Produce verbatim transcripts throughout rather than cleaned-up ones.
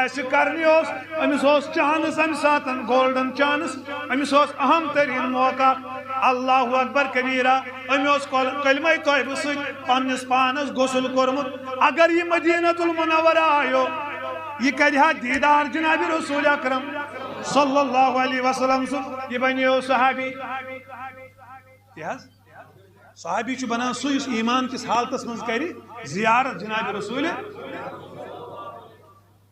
آسہِ کرنہِ اوس، أمِس اوس چانس امہِ ساتن، گولڈن چانس، أمِس اوس اہم ترین موقع۔ اللہ اکبر کبیرہ، أمۍ اوس کل-، کلمہ طیبہ سۭتۍ پننِس پانس غسل کوٚرمُت۔ اگر یہِ مدینہ المنورہ آیو، یہِ کرِ ہا دیدار جناب رسول اکرم صلی اللہ علیہ وسلم سُنٛد، یہِ بنیو صحابی۔ تہِ حظ، صحابی چھُ بنان سُہ یُس ایمان کِس حالتس منٛز کرِ زیارت جناب رسول۔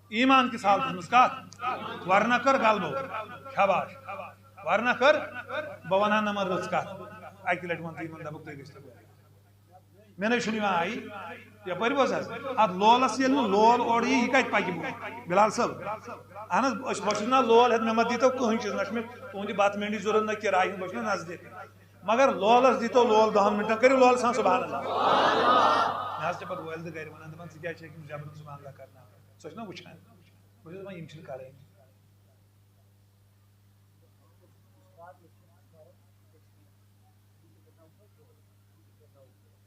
ایمان کِس حالتس منٛز کتھ؟ ورنہ کر غلبو، شاباش۔ ورنہ کر، بہٕ ونہٕ ہا نمبر رٕژ کتھ۔ اکہِ لٹہِ ووٚن تہٕ یِمن دپُکھ تُہۍ گٔژھِو۔ مےٚ نَے چھُنہٕ یِوان آیی یپٲرۍ بوز حظ۔ اتھ لولس ییٚلہِ نہٕ لول اورٕ یی، یہِ کتہِ پکہِ برونٛہہ؟ بلال صٲب، اہن حظ، أسۍ، بہٕ چھُس نہ لول ہٮ۪تھ، مےٚ مہ دیٖتو کٕہٕنۍ چیٖز، نہ چھُ مےٚ تُہُنٛد یہِ بتہٕ مینڈی ضروٗرت، نہ کِراے ہُنٛد، بہٕ چھُس نہ نزدیٖک۔ مگر لولس دیٖتو لول دہن منٹن، کٔرِو لول سان سبحان اللہ۔ مےٚ حظ چھِ پتہٕ وٲلۍ تہِ گرِ ونان، دپان، ژٕ کیٛازِ چھِ أکِس جبرن سبحان اللہ کرناوان؟ سۄ چھِ نہ وٕچھان، بہٕ چھُس دپان، یِم چھِنہٕ کرٕنۍ۔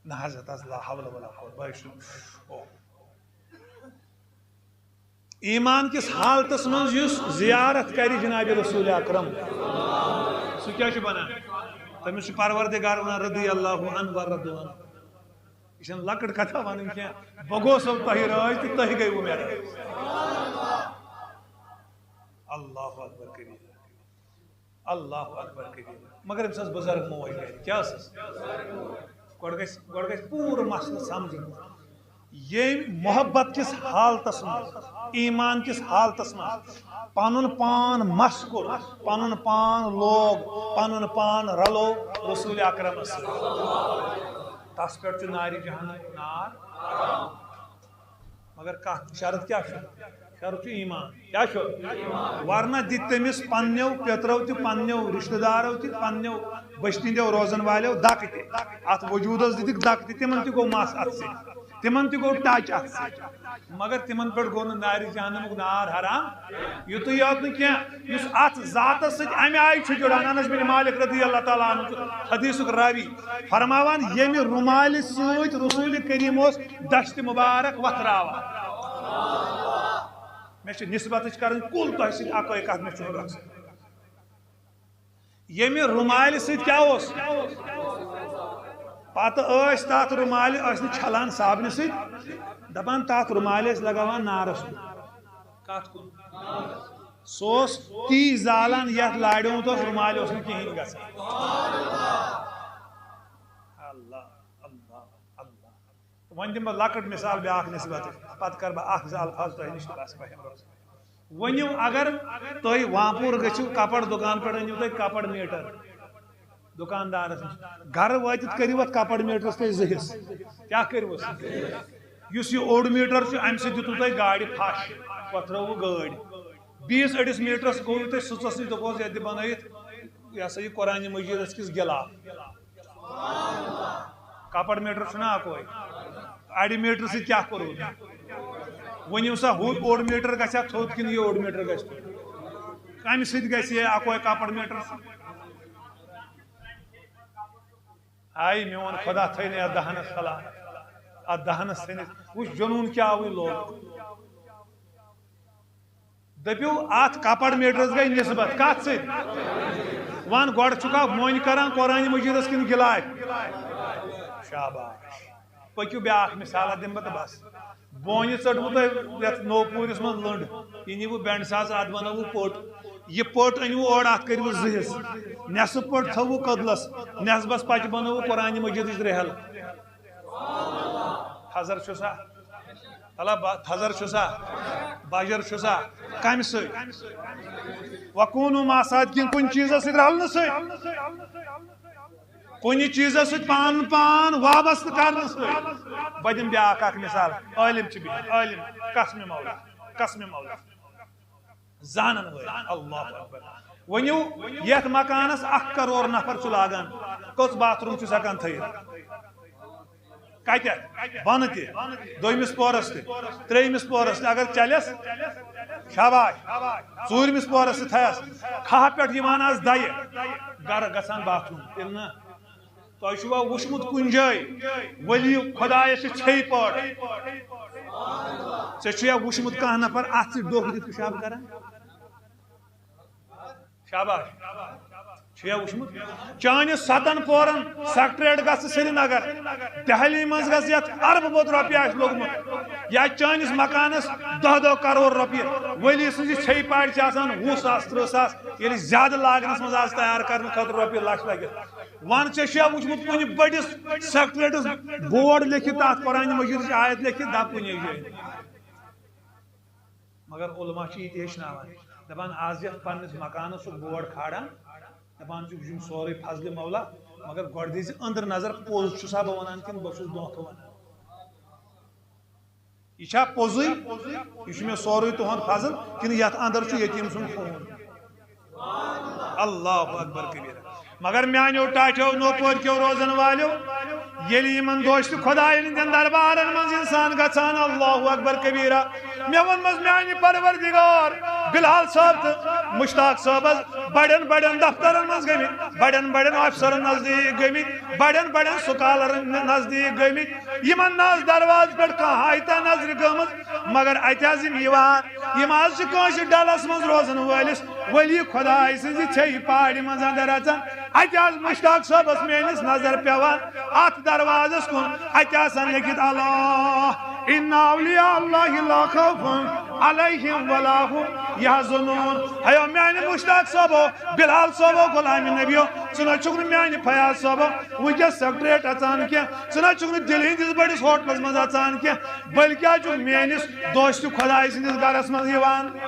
نہ حضرت، حض لا حول ولا قوة، بہٕ چھُس، او۔ ایمان کِس حالتس منٛز یُس زیارت کرِ جناب رسول اکرم، سُہ کیٛاہ چھُ بنان؟ تٔمِس چھُ پروردگار ونان، رضی اللہ عنہ و رضوا عنہ۔ یہِ چھَنہٕ لۄکٕٹ کتھا ونٕنۍ کینٛہہ، بہٕ گوسو تۄہہِ رٲضۍ تہٕ تُہۍ گٔیوٕ مےٚ رٲضۍ۔ اللہ اکبر کبیرہ۔ اللہ اکبر کبیرہ۔ مگر أمِس ٲس بُزرگ موج گرِ۔ کیٛاہ ٲسٕس؟ گۄڈٕ گژھِ، گۄڈٕ گژھِ پوٗرٕ مسلہٕ سمجھُن۔ ییٚمۍ محبت کِس حالتس منٛز، ایمان کِس حالتس منٛز پنُن پان مس کوٚر، پنُن پان لوگ، پنُن پان رلو رسول اکرمس سۭتۍ، تس پٮ۪ٹھ چھُ نارِ جہنم نار۔ مگر کتھ شرط کیٛاہ چھُ؟ شرط چھُ ایمان۔ کیٛاہ چھُ؟ ورنہ دِتۍ تٔمِس پننیو پیترو تہِ، پننیو رشتہٕ دارو تہِ، پننیو بستی ہٕنٛدیو روزن والیو دکہٕ تہِ۔ اتھ وجودس دِتِکھ دکہٕ تہِ، تِمن تہِ گوٚو مس اتھ سۭتۍ، تِمن تہِ گوٚو ٹچ اتھ سۭتۍ۔ مگر تِمن پٮ۪ٹھ گوٚو نہٕ نارِ جہنمُک نار حرام۔ یُتُے یوت نہٕ کینٛہہ، یُس اتھ ذاتس سۭتۍ امہِ آیہِ چھُ جُڑان، انس بن مالک رضی اللہ تعالیٰ عنہ چھُ حدیثُک راوی، فرماوان، ییٚمہِ رُمالہِ سۭتۍ رسول کریم اوس دشت مبارک وتھراوان۔ مےٚ چھِ نسبتٕچ کرٕنۍ کُل تۄہہِ سۭتۍ اکٲے کتھ، مےٚ چھُنہٕ رۄخصت۔ ییٚمہِ رُمالہِ سۭتۍ کیٛاہ اوس؟ پتہٕ ٲسۍ تتھ رُمالہِ، ٲسۍ نہٕ چھلان صابنہِ سۭتۍ، دپان تتھ رُمالہِ ٲسۍ لگاوان نارس کُن۔ کتھ کُن؟ سُہ اوس تی زالان یتھ لاریومُت اوس، رُمالہِ اوس نہٕ کِہیٖنۍ گژھان۔ اللہ، اللہ، اللہ۔ وۄنۍ دِمہٕ بہٕ لۄکٕٹ مثال بیٛاکھ نسبت، پتہٕ کرٕ بہٕ اکھ زٕ الفاظ تۄہہِ نِش تہٕ بس، بہٕ ہٮ۪مہٕ رۄخصت۔ ؤنِو، اگر تُہۍ وانپوٗر گٔژھِو، کپر دُکان پٮ۪ٹھ أنِو تُہۍ کپر میٖٹر دُکاندارس نِش، گرٕ وٲتِتھ کٔرِو اتھ کپر میٖٹرس تُہۍ زٕ حصہٕ۔ کیٛاہ کٔرِوس؟ یُس یہِ اوٚڑ میٖٹر چھُ، امہِ سۭتۍ دِتوٕ تۄہہِ گاڑِ پھش، پتھرٲوٕ گٲڑۍ۔ بیٚیِس أڑِس میٖٹرس گوٚو تۄہہِ سٕژس نِش، دوٚپہوس، یتھ دِ بنٲیِتھ، یہِ ہسا یہِ قرآنِ مجیدس کِس غلاف۔ کپر میٖٹر چھُنہ اکوے۔ اڑِ میٖٹر سۭتۍ کیٛاہ کوٚروٕ؟ ؤنِو سا، ہُہ اوٚڑ میٖٹر گژھِ ہا تھوٚد کِنہٕ یہِ اوٚڑ میٖٹر گژھِ تھوٚد؟ کمہِ سۭتۍ گژھِ یہِ اکوے کپر میٖٹر؟ آے میون خدا تھٲینَے اَتھ دہنس صلاح، اَتھ دہنس تھٲینَے۔ وٕچھ جنوٗن کیٛاہ آوٕے لوگ۔ دٔپِو، اَتھ کپر میٖٹرس گٔے نسبت کتھ سۭتۍ؟ وَن، گۄڈٕ چھُکھا مۄنۍ کران قرآنِ مجیدس کِنہٕ غلاف؟ شاباش۔ پٔکِو بیٛاکھ مثالا دِمہٕ بہٕ تہٕ بس۔ بونہِ ژٔٹوٕ تۄہہِ یَتھ نوپوٗرِس منٛز لٔنٛڈ، یہِ نیٖوٕ بینڈ ساز، اَتھ بنٲوٕو پٔٹ۔ یہِ پٔٹ أنِوٕ اورٕ، اَتھ کٔرِوٕ زٕ حصہٕ۔ نٮ۪صٕف پٔٹ تھٲوٕو کٔدلس، نٮ۪صبس پچہِ بنٲوٕو قرآنِ مجیدٕچ رحل۔ تھزر چھُ سا؟ تلا با-، تھزر چھُ سا؟ بجر چھُ سا؟ کمہِ سۭتۍ؟ وکوٗنو مع صادقین، کُنہِ چیٖزس سۭتۍ رلنہٕ سۭتۍ۔ کُنہِ چیٖزس سۭتۍ پان پان وابستہٕ کرنہٕ سۭتۍ۔ بہٕ دِمہٕ بیٛاکھ اکھ مثال۔ عٲلِم چھِ بِہِتھ، عٲلِم، قسمِ مولا، قسمِ مولا۔ زانن وٲلۍ۔ اللہ اکبر۔ ؤنِو، یتھ مکانس اکھ کرور نفر چھُ لاگان، کٔژ باتھ روٗم چھُس ہٮ۪کان تھٲیِتھ؟ کتٮ۪تھ؟ بۄنہٕ تہِ، دوٚیمِس پورس تہِ، ترٛیٚیمِس پورس تہِ، اگر چلٮ۪س، شاباش۔ ژوٗرمِس پورس تہِ تھایس۔ کھاہ پٮ۪ٹھ یِوان آز دَیہِ، گرٕ گژھان باتھ روٗم، ییٚلہِ نہٕ تۄہہِ چھُوا وُچھمُت کُنہِ جایہِ ولی خدایس چھِ ژھیٚیہِ پٲٹھۍ؟ ژےٚ چھُیا وُچھمُت کانٛہہ نفر اتھ سۭتۍ ڈوکھ دِتھ پِشاب کران؟ شاباش۔ چھُیا وُچھمُت؟ چانہِ ستن پورن سیکٹریٹ گژھِ سرینگر، دہلی منٛز گژھِ یتھ اربہٕ بوٚد رۄپیہِ آسہِ لوٚگمُت، یا چٲنِس مکانس دہ دہ کرور رۄپیہِ، ؤلی سٕنٛزِ ژھیٚیہِ پارِ چھِ آسان وُہ ساس، ترٕٛہ ساس، ییٚلہِ زیادٕ لاگنس منٛز آسہِ تیار کرنہٕ خٲطرٕ رۄپیہِ لچھ لگہِ۔ وَن، ژےٚ چھُیا وُچھمُت کُنہِ بٔڑِس سیکٹریٹس بورڈ لیکھِتھ، تَتھ قرآنِ مجیدٕچ آیت لیکھِتھ، دَپ کُنہِ جایہِ؟ مگر علماء چھِ یہِ تہِ ہیٚچھناوان، دَپان، آز یَتھ پنٛنِس مکانَس سُہ بورڈ کھالان، دَپان چھُکھ، یہِ چھُ سورُے فضلِ مولا، مگر گۄڈٕ دِیٖزِ أنٛدرٕ نظر، پوٚز چھُسا بہٕ وَنان کِنہٕ بہٕ چھُس دھوکہٕ وَنان؟ یہِ چھا پوٚزُے؟ یہِ چھُ مےٚ سورُے تُہُنٛد فضل، کِنہٕ یَتھ اندر چھُ یتیٖم سُنٛد خوٗن؟ اللہ اکبر کبیرہ۔ مگر میانیو ٹاٹھیو نوپورکیو روزن والیو، ییٚلہِ یِمن دوستہِ خدایَن ہٕنٛدٮ۪ن دربارن منٛز انسان گژھان، اللہ اکبر کبیرہ، مےٚ ووٚنمس، میانہِ پروردگار، بلال صٲب تہٕ مشتاق صٲبس بڑٮ۪ن بڑٮ۪ن دفترن منٛز گٔمٕتۍ، بڑٮ۪ن بڑٮ۪ن افسرن نزدیٖک گٔمٕتۍ، بڑٮ۪ن بڑٮ۪ن سکالرن نزدیٖک گٔمٕتۍ، یِمن نہ ٲس دروازٕ پٮ۪ٹھ کانٛہہ آیتہ نظرِ گٔمٕژ، مگر اتہِ حظ یِم یِوان، یِم حظ چھِ کٲنٛسہِ ڈلس منٛز روزن وٲلِس ولی خداے سٕنٛزِ ژھیٚیہِ پارِ منٛز اندر اژان۔ اتہِ حظ مشتاق صٲبس میٲنِس نظر پٮ۪وان اتھ دروازس کُن، اتہِ آسان لیکھِتھ، اللہ، ان اولیاء اللہ لا خوف علیہم ولا هم یحزنون۔ ہیو میانہِ مشتاق صٲبو، بلال صٲبو، غلام نبیو، ژٕ نہ چھُکھ نہٕ میانہِ فیاض صٲبو وٕنکیٚس سیکٹریٹ اژان کینٛہہ، ژٕ نہ چھُکھ نہٕ دِلہِ ہٕنٛدِس بٔڑِس ہوٹلس منٛز اژان کینٛہہ، بلکہِ حظ چھُکھ میٲنِس دوستہِ خداے سٕنٛدِس گرس منٛز یِوان۔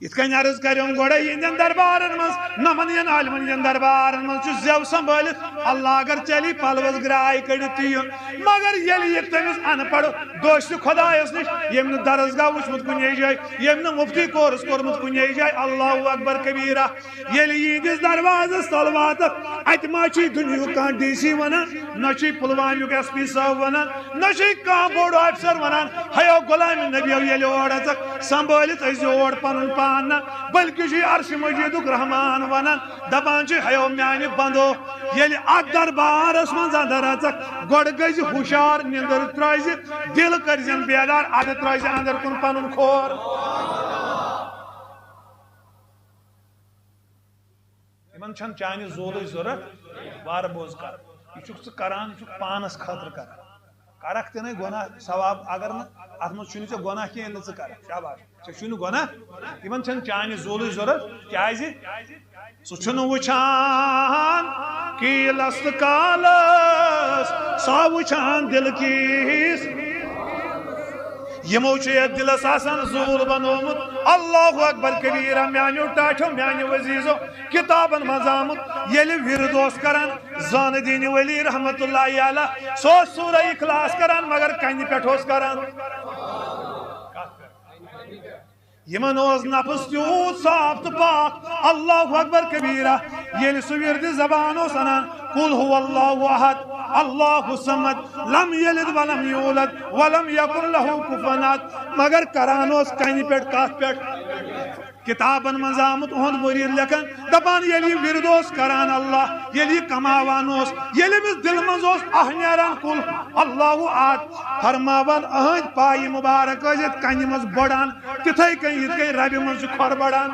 یِتھ کٔنۍ عرض کریوم گۄڈے، یِہنٛدٮ۪ن دربارن منٛز، نمن ین عالمن ہٕنٛدٮ۪ن دربارن منٛز چھُ زٮ۪و سنبھٲلِتھ، اللہ اگر ژےٚ علی پلوس گرٛاے کٔڑِتھ تہِ یُن، مگر ییٚلہِ یہِ تٔمِس ان پڑھ دوستہِ خدایس نِش، ییٚمۍ نہٕ درسگاہ وٕچھمُت کُنے جایہِ، ییٚمۍ نہٕ مفتی کورس کوٚرمُت کُنے جایہِ، اللہ اکبر کبیرہ، ییٚلہِ یِہنٛدِس دروازس تل واتکھ، اتہِ ما چھُے دُنیہُک کانٛہہ ڈی سی ونان، نہ چھُے پلوامیُک ایس پی صٲب ونان، نہ چھُے کانٛہہ بوٚڑ آفیسر ونان، ہیو غلام نبیو ییٚلہِ اور اژکھ، سنبھٲلِتھ ٲسۍ زِ اور پنُن پان نہ، بلکہِ چھُے عرشِ مجیدُک رحمان ونان، دپان چھُے، ہیو میانہِ بندو، ییٚلہِ اتھ دربارس منٛز اندر اژکھ، گۄڈٕ گٔژھۍ ہُشار، نِندٕر ترٲوزِ، دِل کٔرزٮ۪ن بیدار، ادٕ ترٲوزِ اندر کُن پنُن کھور۔ یِمن چھَنہٕ چانہِ زولٕچ ضروٗرت، وارٕ بوز کر۔ یہِ چھُکھ ژٕ کران، یہِ چھُکھ پانس خٲطرٕ کران۔ کرکھ تہِ نَے گۄناہ، ثواب اگر نہٕ، اتھ منٛز چھُنہٕ ژےٚ گۄناہ کینٛہہ ییٚلہِ نہٕ ژٕ کرکھ۔ شاباش، ژےٚ چھُے نہٕ گۄناہ۔ یِمن چھَنہٕ چانہِ زولٕچ ضروٗرت، کیازِ؟ سُہ چھُنہٕ وٕچھان کیلس تہٕ کالس، سُہ وٕچھان دِل کِس۔ یِمو چھُ یتھ دِلس آسان زوٗل بنوومُت۔ اللہ اکبر کبیرہ، میانیو ٹاٹھیو، میانیو عزیزو، کتابن منٛز آمُت، ییٚلہِ ورد اوس کران زانہٕ دینہِ ولی رحمت اللہ علیہ، سُہ اوس سورہ اخلاص کران، مگر کنہِ پٮ۪ٹھ اوس کران۔ یِمن اوس نفس تیوٗت صاف تہٕ پاک، اللہ اکبر کبیرہ، ییٚلہِ سُہ ورد زبان اوس انان، قل هو اللہ احد، اللہ الصمد، لم یلد ولم یولد، ولم یکن لہ کفوا احد، مگر کران اوس کنہِ پٮ۪ٹھ، کتھ پٮ۪ٹھ؟ کتابن منٛز آمُت، اُہُنٛد مُریٖد لیکھان، دپان، ییٚلہِ یہِ ورد اوس کران اللہ، ییٚلہِ یہِ کماوان اوس، ییٚلہِ أمِس دِلہٕ منٛز اوس آہ نیران، قل اللہ احد، فرماوان، أہنٛدۍ پایہِ مُبارک ٲسۍ یتھ کنہِ منٛز بۄڑان، تِتھے کٔنۍ یِتھ کٔنۍ ربہِ منٛز چھُ کھۄر بۄڑان۔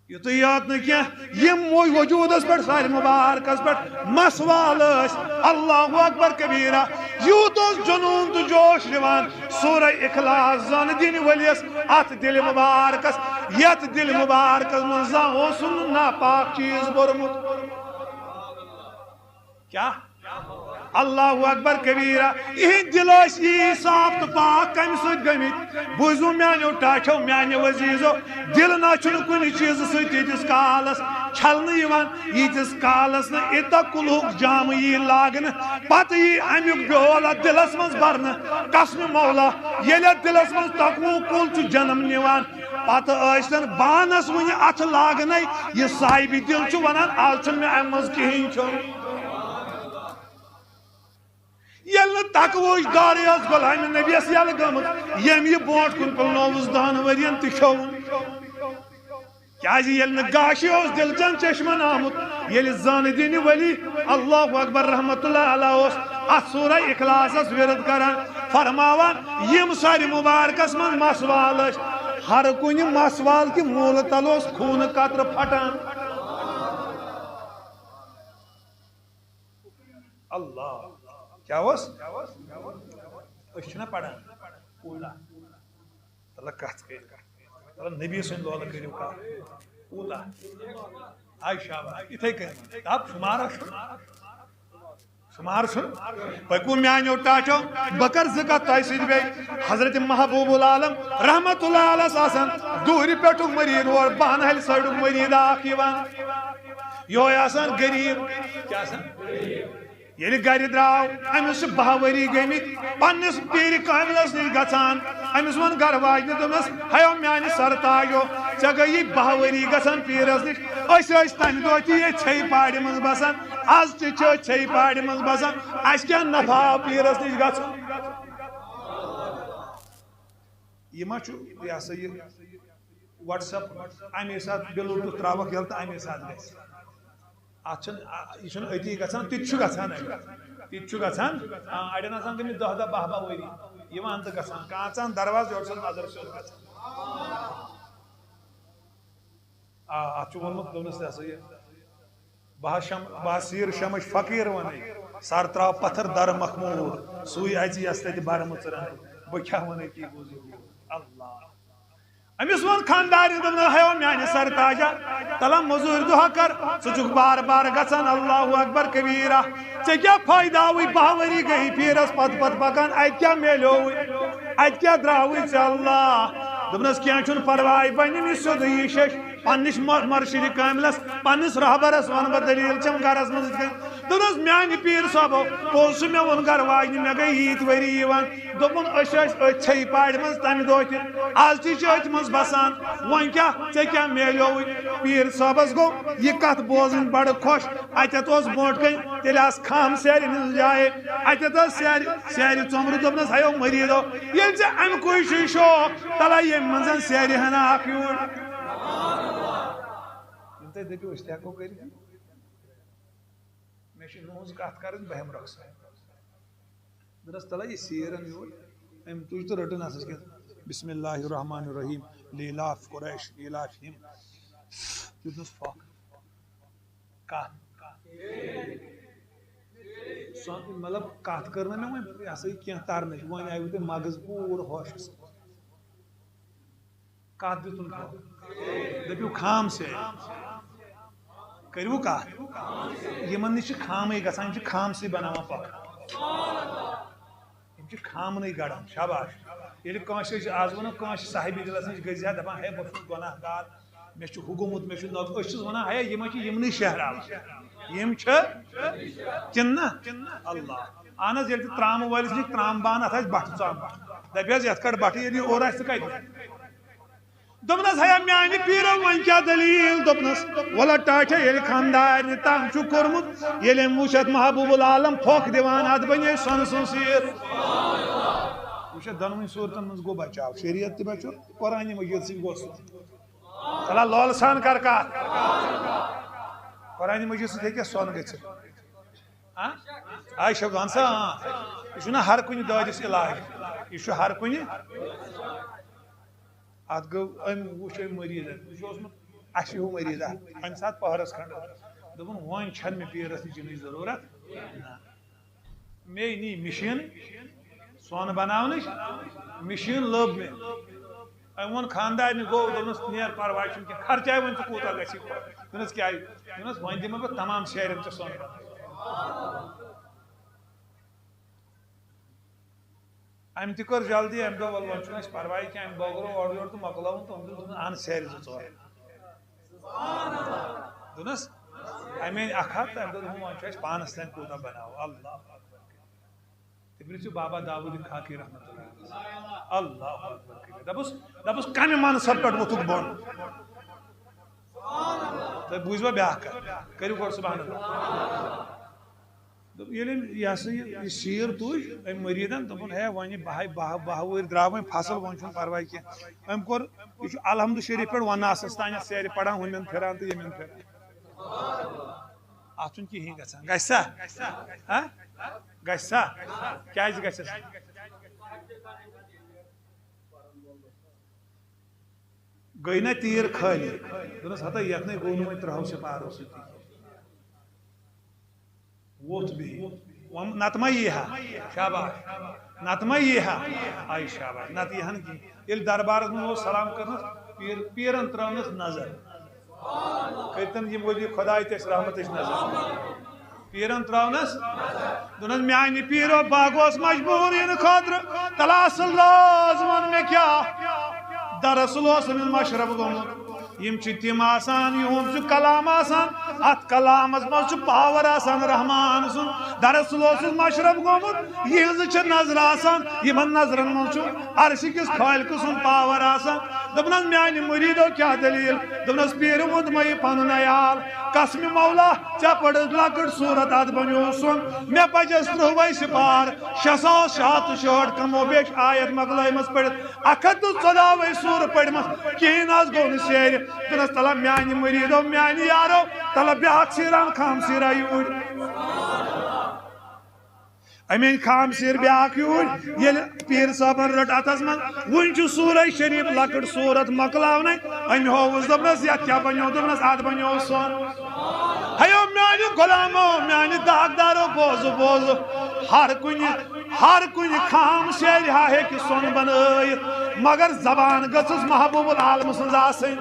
یُتُے یوت نہٕ کینٛہہ، یِم وجوٗدس پٮ۪ٹھ، سارِ مُبارکس پٮ۪ٹھ مسوال ٲسۍ۔ اللہ اکبر کبیرہ، یوٗت اوس جنوٗن تہٕ جوش دِوان۔ سورہ اخلاص زانہٕ دِنہٕ وٲلِس اتھ دِلہِ مُبارکس، یتھ دِلہِ مُبارکس منٛز زانٛہہ اوسُن نہٕ ناپاک چیٖز بوٚرمُت۔ کیٛاہ؟ اللہ اکبر کبیرہ۔ یِہِنٛدۍ دِل ٲسۍ یی صاف تہٕ پاک کمہِ سۭتۍ گٔمٕتۍ؟ بوٗزِو میٛانیو ٹاٹھیو، میٛانیو عزیٖزو، دِل نہ چھُنہٕ کُنہِ چیٖزٕ سۭتۍ ییٖتِس کالس چھلنہٕ یِوان، ییٖتِس کالس نہٕ اِتہ کُلہُک جامہٕ یی لاگنہٕ، پتہٕ یی امیُک بیول اتھ دِلس منٛز برنہٕ۔ قسمِ مولا، ییٚلہِ اتھ دِلس منٛز تقوہُک کُل چھُ جنم نِوان، پتہٕ ٲسۍتن بانس وُنہِ اتھٕ لاگنے، یہِ صاحبِ دِل چھُ ونان، از چھُنہٕ مےٚ امہِ منٛز کِہیٖنۍ کھیوٚن۔ ییٚلہِ نہٕ تقوہٕچ دارِ ٲس غلامِ نبیَس یَلہٕ گٔمٕژ، ییٚمۍ یہِ برونٛٹھ کُن پُلنووُس دَہَن ؤرِین تہِ کھیوٚوُن۔ کیازِ ییٚلہِ نہٕ گاشہِ اوس دِلچن چشمن آمُت، ییٚلہِ زانہٕ دِنہِ ؤلی اللہ اکبر رحمت اللہ علیہ اوس اتھ سورہ اخلاصس ورد کران، فرماوان، یم سارِ مبارکس منٛز مسوال ٲسۍ، ہر کُنہِ مسوال کہِ موٗلہٕ تل اوس خوٗنہٕ قطرٕ پھٹان۔ اللہ، کیٛاہ اوس؟ أسۍ چھِنہ پران۔ کوٗتاہ؟ تلہ کتھ کٔرِو۔ تلہ نبی سٕنٛدۍ لولہٕ کٔرِو کتھ۔ کوٗتاہ؟ آے شاباش، یِتھَے کٔنۍ۔ دپ شُمارا چھُ۔ شُمار چھُ۔ پٔکِو میٛانیو ٹاٹھیو، بہٕ کر زٕ کتھ تۄہہِ سۭتۍ بیٚیہِ۔ حضرت محبوب العالم رحمت اللہ علیہ آسان دوٗرِ پٮ۪ٹھُک مریٖد، اور بانہل سایڈُک مریٖد اکھ یِوان۔ یِہوٚے آسان غریٖب۔ کیٛاہ آسان؟ ییٚلہِ گرِ درٛاو، أمِس چھِ باہ ؤری گٔمٕتۍ، پننِس پیٖرِ کاملس نِش گژھان۔ أمِس ووٚن گرٕ واجنہِ، دوٚپنس، ہیو میانہِ سرتاجو، ژےٚ گٔیی باہ ؤری گژھان پیٖرس نِش، أسۍ ٲسۍ تمہِ دۄہ تہِ ییٚتہِ ژھیٚیہِ پارِ منٛز بسان، از تہِ چھِ أسۍ ژھیٚیہِ پارِ منٛز بسان، اسہِ کیٛاہ نفع آو پیٖرس نِش گژھُن؟ یہِ ما چھُ، یہِ ہسا یہِ، WhatsApp اَمے ساتہٕ Bluetooth ترٛاوَکھ یَلہٕ تہٕ اَمے ساتہٕ گژھِ۔ اَتھ چھُنہٕ، آ، یہِ چھُنہٕ أتی گژھان، تہِ تہِ چھُ گژھان اَتہِ۔ تہِ تہِ چھُ گژھان۔ آ، اَڑٮ۪ن آسان گٔمٕتۍ دَہ دَہ، باہ باہ ؤری۔ یِوان تہٕ گژھان۔ کانٛژَن دروازٕ یورٕ چھَنہٕ نظر سیوٚد گژھان۔ آ، اَتھ چھُ ووٚنمُت، دوٚپنَس، یہِ ہسا یہِ، بہٕ ہا شم-، بہٕ ہا سیٖر شمٕچ فقیٖر وَنَے، سر ترٛاو پتھر در مخمور، سُے اَژِ یَس تَتہِ بَرٕ مٕژرَن۔ بہٕ کیٛاہ وَنَے تی گوٚو ضروٗر۔ اللہ۔ أمِس ووٚن خانٛدارِ، دوٚپنَس، ہیو میٛانہِ سر تاجا، تَلہ مٔزوٗرۍ دۄہا کر، ژٕ چھُکھ بار بار گژھان، اللہ اکبر کبیرہ۔ ژےٚ کیٛاہ فٲیدٕ آوُے، باہ ؤری گٔیی پیٖرس پتہٕ پتہٕ پکان، اَتہِ کیٛاہ میلیووُے؟ اَتہِ کیٛاہ درٛاوُے ژےٚ، اللہ؟ دوٚپنَس، کینٛہہ چھُنہٕ پرواے، بَنہِ نہٕ سیوٚدُے یہِ شیٚش۔ پننِس مر-، مرشدِ کاملس، پننِس رہبرس ونہٕ بہٕ دٔلیٖل، چھم گرس منٛز یِتھ کٔنۍ۔ دوٚپنس، میانہِ پیٖر صٲبو، پوٚز چھُ، مےٚ ووٚن گرٕ واجنہِ، مےٚ گٔے ییٖتۍ ؤری یِوان۔ دوٚپُن، أسۍ ٲسۍ أتھۍ ژھیٚیہِ پارِ منٛز تمہِ دۄہ تہِ، از تہِ چھِ أتھۍ منٛز بسان۔ وۄنۍ کیٛاہ، ژےٚ کیٛاہ میلیووُے؟ پیٖر صٲبس گوٚو یہِ کتھ بوزٕنۍ بڑٕ خۄش۔ اتٮ۪تھ اوس برونٛٹھ کنہِ، تیٚلہِ آسہٕ خام سیرِ ہٕنٛز جاے۔ اتٮ۪تھ ٲس سیرِ، سیرِ ژۄمرٕ۔ دوٚپنس، ہیو مریٖدو، ییٚلہِ ژےٚ امہِ کُے چھُے شوق، تلہ ییٚمہِ منٛز سیرِ ہنا اکھ یوٗر۔ یِم تۄہہِ دٔپِو، أسۍ تہِ ہٮ۪کو کٔرِتھ۔ مےٚ چھِ نُہٕنٛز کَتھ کَرٕنۍ، بہٕ ہٮ۪مہٕ رۄخصت۔ دوٚپنَس، تَلہ یہِ سیٖر اَن یور۔ أمۍ تُج تہٕ رٔٹٕن اَتھَس کٮ۪تھ۔ بسم اللہ الرحمن الرحیم۔ لیلاف قریش، لیلاف ہِم۔ دیُتنَس پھۄکھ۔ کَتھ؟ سۄ، مطلب، کَتھ کٔر نہ مےٚ وۄنۍ، یہِ ہسا یہِ کینٛہہ تَرنٕچ۔ وۄنۍ آیوٕ تۄہہِ مغز پوٗرٕ ہوشَس۔ کتھ دیُتُن تھوٚو؟ دٔپِو خام سیرِ۔ کٔرِو کتھ۔ یِمن نِش چھِ خامٕے گژھان، یِم چھِ خامسٕے بناوان پکھ۔ یِم چھِ خامنٕے گڑان، شاباش۔ ییٚلہِ کٲنٛسہِ أسۍ آز ونو، کٲنٛسہِ صاحبِ دِلس نِش گٔژھۍ زِ ہا دپان، ہے، بہٕ چھُس گۄناہ گار، مےٚ چھُ ہُہ گوٚمُت، مےٚ چھُ نہ، أسۍ چھِس ونان، ہے، یِمے چھِ یِمنٕے شہراوان۔ یِم چھِ کِنہٕ نہ؟ اللہ۔ اہن حظ، ییٚلہِ تہِ ترامہٕ وٲلِس نِش ترامہٕ بانہٕ، اتھ آسہِ بٹھٕ ژامہٕ۔ دپہِ حظ، یتھ کڑ بٹھٕ، ییٚلہِ یہِ اورٕ آسہِ، ژٕ کتہِ؟ دوٚپنس، ہیا میانہِ پیٖرو، وۄنۍ کیٛاہ دٔلیٖل؟ دوٚپنس، وَلہٕ ٹاٹھے، ییٚلہِ خانٛدارنہِ تام چھُ کوٚرمُت، ییٚلہِ أمۍ وُچھ اَتھ محبوب العالم پھۄکھ دِوان، اَتھ بنے سۄنہٕ سٕنٛز سیٖر۔ وٕچھ، اَتھ دۄنوٕنی صوٗرتن منٛز گوٚو بچاو، شریعت تہِ بچو، قرآنِ مجیٖد سۭتۍ گوٚو سُہ۔ تَلہ لولہٕ سان کر کتھ۔ قرآنِ مجیٖد سۭتۍ ہیٚکہِ سۄن گٔژھِتھ۔ ہاں؟ عائشہ، وَن سا، ہاں۔ یہِ چھُنہ ہر کُنہِ دٲدِس علاج، یہِ چھُ ہر کُنہِ۔ اتھ گوٚو، أمۍ وُچھ أمۍ مریٖضن، یہِ چھُ اوسمُت اَسہِ ہیوٗ مریٖض اکھ، اَمہِ ساتہٕ پٔہرس کھنٛڈ۔ دوٚپُن، وۄنۍ چھَنہٕ مےٚ پیٖرس نِش یِنٕچ ضروٗرت۔ نہ۔ مے نی مِشیٖن سۄن بناونٕچ، مِشیٖن لٔب مےٚ۔ أمۍ ووٚن خانٛدارنہِ، گوٚو، دوٚپنَس، نیر پرواے چھُنہٕ کینٛہہ، خرچاے وۄنۍ ژٕ کوٗتاہ گژھی۔ دوٚپنَس، کیٛازِ؟ دوٚپنَس، وۄنۍ دِمہٕ بہٕ تمام سیرٮ۪ن ژےٚ سۄن بنٲوِتھ۔ أمۍ تہِ کٔر جلدی، أمۍ دوٚپ، وَلہٕ وۄنۍ چھُنہٕ اَسہِ پَرواے کینٛہہ، أمۍ بٲگرو اورٕ یورٕ تہٕ مۄکلٲوُن تہٕ أمۍ دوٚپ، دوٚپُن، اَن سیرِ زٕ ژور۔ دوٚپنَس، اَمے اَکھ ہَتھ تہٕ أمۍ دوٚپ، دوٚپُن، وۄنۍ چھُ اَسہِ پانَس تام کوٗتاہ بَناوو۔ اللہ اکبر۔ تٔمۍ پرٛژھ بابا داوود خاکی رحمتہ اللہ علیہ۔ اللہ اکبر کٔرِتھ۔ دَپُس، دَپُس، کَمہِ منصب پٮ۪ٹھ ووٚتھُکھ بۄن؟ تُہۍ بوٗزوا بیٛاکھ کَتھ؟ کٔرِو گۄڈٕ سبحان اللہ۔ دوٚپ، ییٚلہِ أمۍ یہِ ہسا یہِ، یہِ سیٖر تُج أمۍ مریٖدن، دوٚپُن، ہے، وۄنۍ یہِ بہہ، بہہ، بہہ وُہٕرۍ درٛاو وۄنۍ فصل، وۄنۍ چھُنہٕ پرواے کینٛہہ۔ أمۍ کوٚر، یہِ چھُ الحمد شریٖف پٮ۪ٹھ وَننہٕ آسَس تانٮ۪تھ سیرِ پَران، ہُمٮ۪ن پھِران تہٕ ییٚمٮ۪ن پھِران۔ اتھ چھُنہٕ کِہیٖنۍ گژھان۔ گژھِ سا؟ ہا؟ گژھِ سا؟ کیازِ گژھٮ۪س؟ گٔے نہ تیٖر خٲلی؟ دوٚپنَس، ہتا یَتھ نے گوٚو نہٕ وۄنۍ ترٛہو سِپارو سۭتی۔ ووٚتھ بِہِتھ۔ وۄنۍ نَتہٕ ما یی ہا؟ شاباش۔ نَتہٕ ما یی ہا؟ آے شاباش۔ نَتہٕ یی ہا نہٕ کِہیٖنۍ۔ ییٚلہِ دربارَس منٛز اوس سلام کٔرمٕژ، پیٖر، پیٖرَن ترٛٲونَس نظر۔ کٔرۍتن یِم ؤلی خۄداے تہِ اَسہِ رحمتٕچ نظر۔ پیٖرَن ترٛٲونَس۔ دوٚپنَس، میٛانہِ پیٖرو، بہٕ گوس مجبوٗر یِنہٕ خٲطرٕ۔ تَلہٕ اَصٕل راز وَن مےٚ کیٛاہ؟ دراصل اوس أمِس مشرف گوٚمُت۔ یِم چھِ تِم آسان، یِہُنٛد چھُ کلام آسان، اَتھ کلامَس منٛز چھُ پاور آسان رحمان سُنٛد۔ دراصل اوسُس مشرف گوٚمُت، یِہٕنٛز چھِ نظر آسان، یِمن نظرن منٛز چھُ عرشہِ کِس خالقہٕ سُنٛد پاور آسان۔ دوٚپنَس، میٛانہِ مُریٖدو، کیٛاہ دٔلیٖل؟ دوٚپنَس، پیٖرِ ووٚن مےٚ یہِ پَنُن عیال، قسمِ مولا، ژےٚ پٔرٕتھ لۄکٕٹ صوٗرت، اَتھ بَنیوو سۄن۔ مےٚ پَجَس ترٛووَے سِپار، شےٚ ساس شےٚ ہَتھ تہٕ شُہٲٹھ کمو بیش آیت مۄکلٲومٕژ پٔرِتھ، اَکھ ہَتھ تہٕ ژۄداہ وَے سوٗرٕ پٔرمٕژ، کِہیٖنۍ نہٕ حظ گوٚو نہٕ سیرِ۔ دوٚپنَس، تَلہ میٛانہِ مُریٖدو، میٛانہِ یارو، تَلہ بیٛاکھ سیٖر اَن خام سیٖرا یوٗرۍ۔ أمۍ أنۍ خام سیٖر بیٛاکھ یوٗرۍ۔ ییٚلہِ پیٖر صٲبَن رٔٹ اَتھَس منٛز، وُنہِ چھُ سورہ شریٖف لۄکٕٹ سورت مۄکلاونَے۔ أمۍ ہووُس، دوٚپنَس، یَتھ کیٛاہ بَنیو؟ دوٚپنَس، اَتھ بَنیو سۄن۔ ہیو میٛانہِ غلامو، میٛانہِ داغدارو، بوزو، بوزو۔ ہر کُنہِ، ہر کُنہِ خام سیرِ ہا ہیٚکہِ سۄن بَنٲیِتھ، مگر زبان گٔژھٕس محبوب العالم سٕنٛز آسٕنۍ۔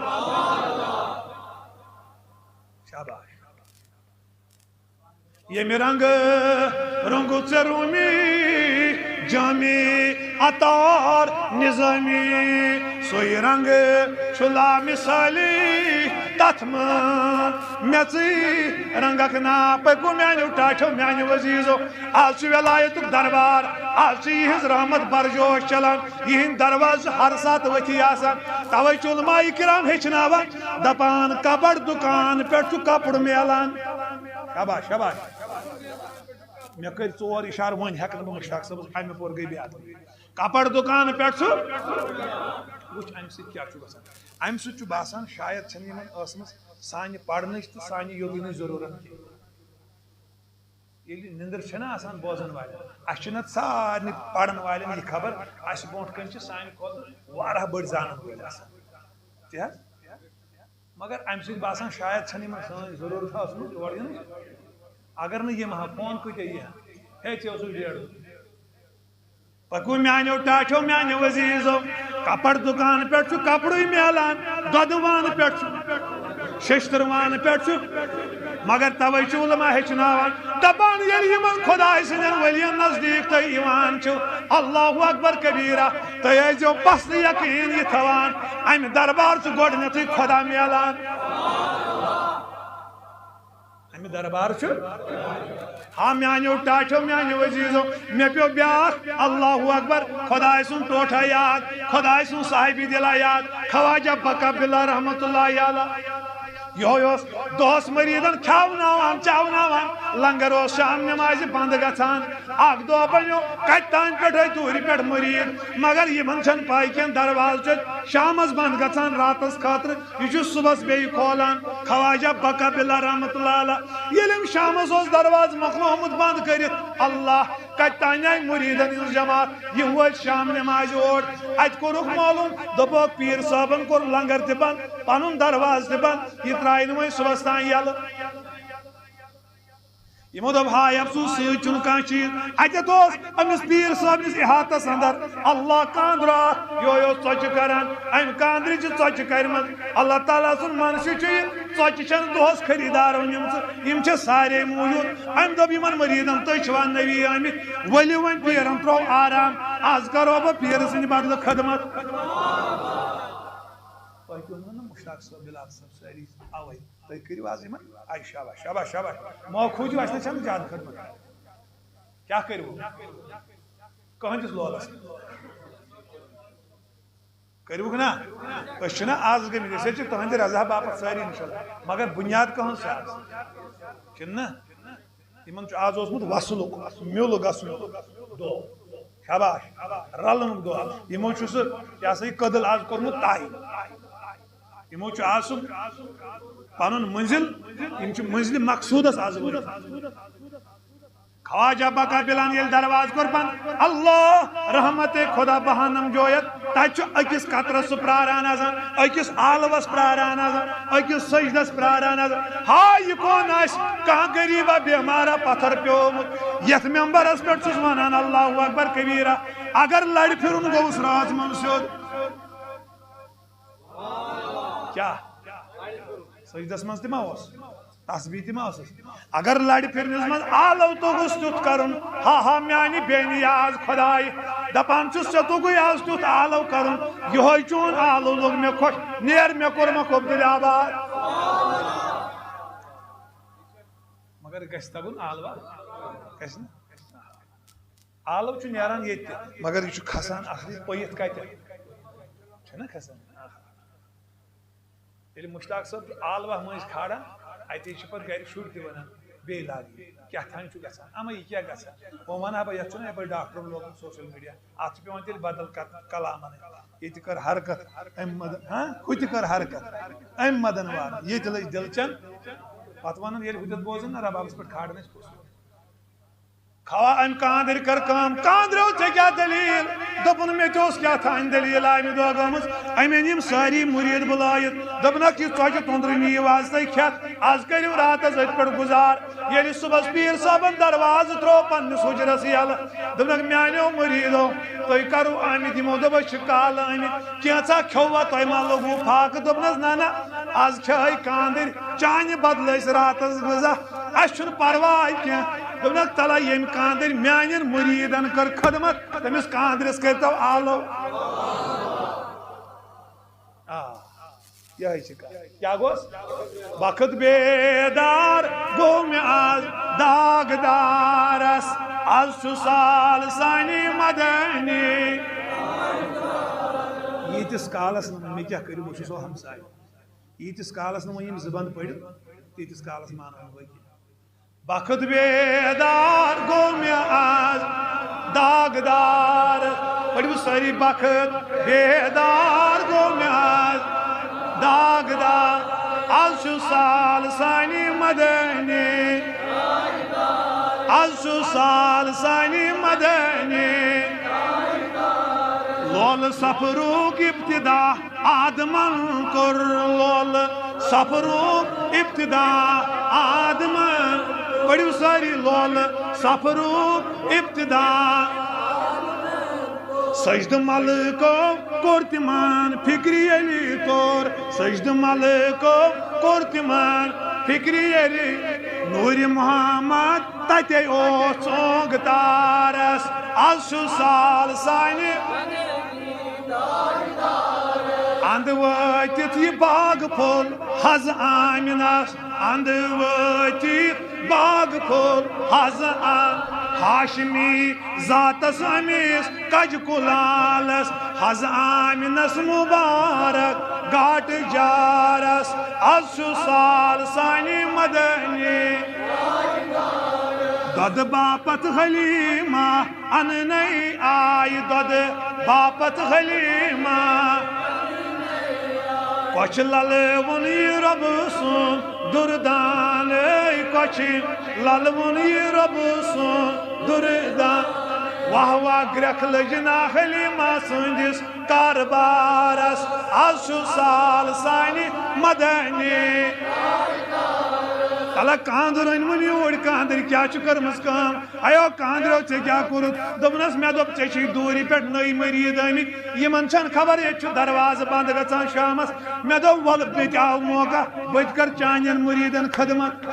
شاباش۔ ییٚمہِ رنٛگہٕ رونٛگُت ژےٚ روٗمی جٲمی عطار نظٲمی، سُے رنٛگہٕ چھُ لامثٲلی تتھ منٛز۔ میٚژٕے رنٛگکھ نا پٔکِو میٛانیو ٹاٹھیو، میٛانیو عزیٖزو۔ از چھُ ولایتُک دربار، از چھِ یِہٕنٛز رحمت برجوش چلان، یِہٕنٛدۍ دروازٕ چھِ ہر ساتہٕ ؤتھی آسان۔ توے چھُ علماء کرام ہیٚچھناوان، دپان، کپر دُکان پٮ۪ٹھ چھُ کپُر میلان۔ شاباش، شاباش۔ مےٚ کٔرۍ ژور اشارٕ، وۄنۍ ہٮ۪کہٕ نہٕ بہٕ مشتاق صٲبس، امہِ پور گٔے بیٚیہِ اتھ۔ کپر دُکان پٮ۪ٹھ چھُ، وٕچھ، امہِ سۭتۍ کیٛاہ چھُ گژھان؟ امہِ سۭتۍ چھُ باسان، شاید چھنہٕ یِمن ٲسمٕژ سانہِ پرنٕچ تہٕ سانہِ یوگینٕچ ضروٗرت کینٛہہ۔ ییٚلہِ نِندٕر چھَنہ آسان بوزن والٮ۪ن، اَسہِ چھِ نَتہٕ سارنٕے پرن والٮ۪ن یہِ خبر، اَسہِ برونٛٹھ کَنہِ چھِ سانہِ کھۄتہٕ واریاہ بٔڑۍ زانن وٲلۍ آسان۔ تہِ حظ؟ مگر اَمہِ سۭتۍ باسان شاید چھَنہٕ یِمن سٲنۍ ضروٗرت ٲسمٕژ یور یِنٕچ۔ اگر نہٕ یِم ہا، فون کۭتیاہ یی ہا؟ ہے، ژےٚ اوسُے ڈیڑھ دۄہ۔ پکو میانیو ٹاٹھیو، میانیو عزیزو، کپر دکان پٮ۪ٹھ چھُ کپرُے میلان، دۄدٕ وانہٕ پٮ۪ٹھ چھُ، ششتٕر وانہٕ پٮ۪ٹھ چھُ، مگر توے چھُ علماء ہیٚچھناوان، دپان، ییٚلہِ یِمن خداے سٕنٛدٮ۪ن ؤلین نزدیٖک تُہۍ یِوان چھِو، اللہ اکبر کبیرہ، تُہۍ ٲسۍزیو پستہٕ یقین یہِ تھاوان، امہِ دربار چھُ گۄڈٕنیتھٕے خدا میلان۔ امہِ دربار چھُ۔ ہا میانیو ٹاٹھیو، میانیو عزیزو، مےٚ پیوٚو بیاکھ اللہ اکبر، خداے سُنٛد ٹوٹھا یاد، خداے سُنٛد صاحبِ دِلا یاد، خواجہ بکا بلا رحمت اللہ علیہ۔ یِہوٚے اوس دۄہس مریٖدن کھیاوناوان، چاوناوان، لنگر اوس شام نمازِ بنٛد گژھان۔ اکھ دۄہ بنیو کتہِ تام پٮ۪ٹھے دوٗرِ پٮ۪ٹھ مریٖد، مگر یِمن چھنہٕ پاے کینٛہہ، دروازٕ چھُ شامس بنٛد گژھان راتس خٲطرٕ۔ یہِ چھُ صُبحس بیٚیہِ کھولان۔ خواجہ بکا بلا رحمت اللہ علیہ، ییٚلہِ أمۍ شامس اوس دروازٕ مۄکلومُت بنٛد کٔرِتھ، اللہ، کتہِ تانۍ آیہِ مُریٖدن ہٕنٛز جماعت، یِم وٲتۍ شام نمازِ اوٗرۍ۔ اتہِ کوٚرُکھ معلوم، دوٚپُکھ، پیٖر صٲبن کوٚر لنگر تہِ بنٛد، پنُن دروازٕ تہِ بنٛد، یہِ ترٛایہِ نہٕ وۄنۍ صُبحس تام یلہٕ۔ یِمو دوٚپ، ہاے افسوس، سۭتۍ چھُنہٕ کانٛہہ چیٖز۔ اَتٮ۪تھ اوس أمِس پیٖر صٲبنِس احاطس اندر اللہ کانٛدرا اکھ، یِہوٚے اوس ژۄچہِ کران۔ أمۍ کانٛدرِ چھِ ژۄچہِ کرِمژٕ۔ اللہ تعالیٰ سُنٛد منشہٕ چھُ یہِ، ژۄچہِ چھَنہٕ دۄہس خریٖدار أنۍمژٕ، یِم چھِ سارے موٗجوٗد۔ أمۍ دوٚپ یِمن مریٖدن، تُہۍ چھِوا نٔوی آمٕتۍ، ؤلِو وۄنۍ پیٖرن ترٛوو آرام، از کرو بہٕ پیٖرٕ سٕنٛدِ بدلہٕ خدمت۔ تۄہہِ تہِ ووٚنوٕ نہ مشتاق صٲب، بلال صٲب، سٲری اوے۔ تُہۍ کٔرِو آز یِمن، آے شاباش، شاباش، شاباش۔ موقع چھُ، اَسہِ نہ چھَنہٕ زیادٕ خدمت۔ کیٛاہ کٔرِو؟ کٕہٕنٛدِس لولس کٔرِوُکھ نا؟ أسۍ چھِنہ آز گٔمٕتۍ، أسۍ حظ چھِ تُہٕنٛدِ رضا باپتھ سٲری، انشاءاللہ۔ مگر بُنیاد کٕہٕنٛز چھِ آز؟ کِنہٕ نہ؟ یِمن چھُ آز اوسمُت وصلُک، میُل گژھُن دۄہ۔ شاباش، رلنُک دۄہ۔ یِمو چھُ سُہ، یہِ ہسا یہِ کٔدٕل آز کوٚرمُت طے۔ یِمو چھُ آز سُہ پنُن منزل، یِم چھِ منزلِ مقصودس از وٲتۍ۔ خواجہ بقا بلان ییٚلہِ دروازٕ کوٚر بنٛد، اللہ رحمت خدا بہانم جویت، تتہِ چھُ أکِس قطرس سُہ پراران آسان، أکِس آلوس پراران آسان، أکِس سجدس پراران آسان۔ ہا، یہِ کون آسہِ؟ کانٛہہ غریٖبا بیمارا پتھر پیومُت، یتھ ممبرس پٮ۪ٹھ چھُس ونان اللہ اکبر کبیرا۔ اگر لرِ پھرُن گوٚوُس رٲژ منٛز سیوٚد، کیا؟ سجدس منٛز تہِ ما اوس؟ تسبیح تہِ ما ٲسٕس؟ اگر لرِ پھرنس منٛز آلو توٚگُس تیُتھ کرُن، ہا ہا میانہِ بے نیاز خداے، دپان چھُس ژےٚ توٚگُے آز تیُتھ آلو کرُن، یِہوے چون آلو لوٚگ مےٚ خۄش، نیر مےٚ کوٚرمکھ عبدالآباد۔ مگر گژھِ تگُن آلوا، گژھِ نہٕ؟ آلو چھُ نیران ییٚتہِ تہِ، مگر یہِ چھُ کھسان اصلی پٔیِتھ کتہِ؟ چھُنہ کھسان؟ ییٚلہِ مشتاق صٲب تہِ آلوا مٔنٛزۍ کھالان، اَتی چھِ پَتہٕ گَرِ شُرۍ تہِ وَنان، "بیٚیہِ لاگ یہِ، کیٛاہ تام چھُ گژھان، اَما یہِ کیٛاہ گژھان؟" وۄنۍ وَنہٕ ہا بہٕ، یَتھ چھُنہ یَپٲرۍ ڈاکٹرَن لوگمُت سوشل میٖڈیا، اَتھ چھُ پٮ۪وان تیٚلہِ بدل کَتھ کلام اَنٕنۍ۔ ییٚتہِ کٔر حرکت، أمۍ مدن، ہاں، ہُہ تہِ کٔر حرکت، أمۍ مدن وارٕ، ییٚتہِ لٔج دِلچن۔ پَتہٕ وَنان، ییٚلہِ ہُتٮ۪تھ بوزُن نہ ربابَس پٮ۪ٹھ کھالان ٲسۍ کُس۔ خواہ أمۍ کاندرۍ کٔر کٲم، کاندریو ژےٚ کیٛاہ دٔلیٖل؟ دوٚپُن، مےٚ تہِ اوس کیٛاہ تام دٔلیٖل اَمہِ دۄہ گٔمٕژ۔ أمۍ أنۍ یِم سٲری مُریٖد بُلٲیِتھ، دوٚپنَکھ، یہِ ژۄچہِ توٚنٛدرٕ نِیِو آز تُہۍ کھٮ۪تھ، آز کٔرِو راتَس أتھۍ پٮ۪ٹھ گُزار۔ ییٚلہِ صُبحَس پیٖر صٲبَن دروازٕ ترٛوو پنٛنِس حُجرَس یَلہٕ، دوٚپنَکھ، میٛانیو مُریٖدو، تُہۍ کَرو آمٕتۍ؟ یِمو دوٚپ، أسۍ چھِ کالہٕ آمٕتۍ، کینٛژھا کھیوٚوا تۄہہِ، ما لوٚگوُ فاقہٕ؟ دوٚپنَس، نہ نہ، آز کھیٚہَے کاندرۍ، چانہِ بدلہٕ أسۍ راتَس غذا۔ اسہِ چھُنہٕ پرواے کینٛہہ۔ دوٚپنَکھ، تَلہ ییٚمۍ کاندرۍ میانٮ۪ن مُریٖدن کٔر خدمت، تٔمِس کاندرِس کٔرۍتو آلو۔ آ، یِہوٚے چھِ کَتھ۔ کیٛاہ گوٚس؟ وقت بیدار گوٚو مےٚ آز داغدارس، آز چھُ سال سانہِ مدنی۔ ییٖتِس کالس نہٕ مےٚ کیٛاہ کٔرِو، بہٕ چھُسو ہمساے۔ ییٖتِس کالس نہٕ وۄنۍ یِم زٕ بند پٔرِو، تیٖتِس کالس مانو نہٕ بہٕ کینٛہہ۔ بخت بیدار گوٚو مےٚ آز داغدار۔ پٔرِو سٲری، بخت بیدار گوٚو مےٚ آز داغدار۔ آز چھُ سال سانہِ مدنی، آز چھُ سال سانہِ مدنی۔ لولہٕ سفرُک ابتدا آدمن کوٚر، لولہٕ سفرُک ابتدا آدمن۔ پٔرِو سٲری، لولہٕ سفرُک ابتدا۔ سجدٕ ملکو کوٚر تِمن فکرِ ییٚلہِ توٚر، سجدٕ ملکو کوٚر تِمن فکرِ ییٚلہِ۔ نوٗرِ محمد تتے اوس ژونگ تارس، از چھُ سال سانہِ اندٕ وٲتِتھ یہِ باغ پھوٚل حض آمنس، اندٕ وٲتِتھ باغ پھوٚل حض آ-، ہاشمی ذاتس أمِس کجہِ کُلالس، حض آمنس مبارک گاٹہٕ جارس، از چھُ سال سانہِ مدنی۔ دۄدٕ باپتھ حلیمہ اننے آیہِ، دۄدٕ باپتھ حلیمہ۔ کۄچھِ للہٕ ووٚن یہِ رۄبہٕ سُنٛد دُردان، اے کۄچھِ للہٕ ووٚن یہِ رۄبہٕ سُنٛد دُردان۔ واہ واہ گرٛٮ۪کھ لٔج نا حلیمہ سٕنٛدِس کاربارس، از چھُ سال سانہِ مدنی۔ تلہ کاندُر أنۍ وُن یوٗرۍ، کاندرۍ کیٛاہ چھُ کٔرمٕژ کٲم؟ ایو کاندریو، ژےٚ کیٛاہ کوٚرُتھ؟ دوٚپنس، مےٚ دوٚپ، ژےٚ چھِی دوٗرِ پٮ۪ٹھ نٔوۍ مٔریٖد آمٕتۍ، یِمن چھَنہٕ خبر ییٚتہِ چھُ دروازٕ بنٛد گژھان شامس۔ مےٚ دوٚپ، وَلہٕ مےٚ تہِ آو موقع، بہٕ تہِ کَرٕ چانٮ۪ن مٔریٖدن خدمت۔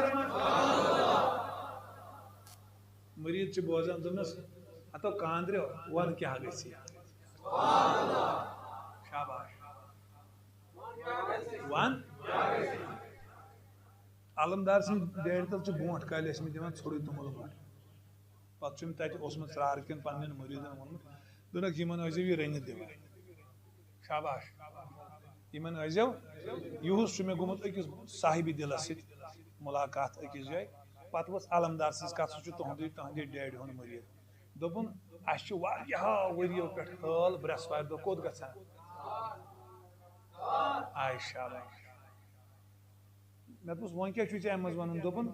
مٔریٖد چھِ بوزان، دوٚپنس، ہتو کاندریو، وَن کیٛاہ گژھِ؟ شاباش۔ وَن۔ علمدار سٕنٛدِ ڈیڈِ تل چھِ برونٛٹھ کالہِ ٲسمٕتۍ دِوان ژھوٚرُے توٚمُل مۄٹھ۔ پتہٕ چھُ أمۍ تتہِ اوسمُت ژرارٕ کٮ۪ن پننٮ۪ن مٔریٖدن ووٚنمُت، دوٚپنکھ، یِمن ٲسۍزیو یہِ رٔنِتھ دِوان۔ شاباش۔ یِمن ٲسۍزیو۔ یِہُس چھُ مےٚ گوٚمُت أکِس صاحبِ دِلس سۭتۍ مُلاقات أکِس جایہِ۔ پتہٕ ؤژھ علمدار سٕنٛز کتھ، سُہ چھُ تُہُنٛدُے، تُہنٛدِ ڈیڈِ ہُنٛد مٔریٖد۔ دوٚپُن، اسہِ چھُ واریاہو ؤرۍیو پٮ۪ٹھ حٲل برٛٮ۪سوارِ دۄہ کوٚت گژھان؟ آے شاباش۔ مےٚ دوٚپُس، "وۄنۍ کیٛاہ چھُے ژےٚ اَمہِ منٛز وَنُن؟" دوٚپُن،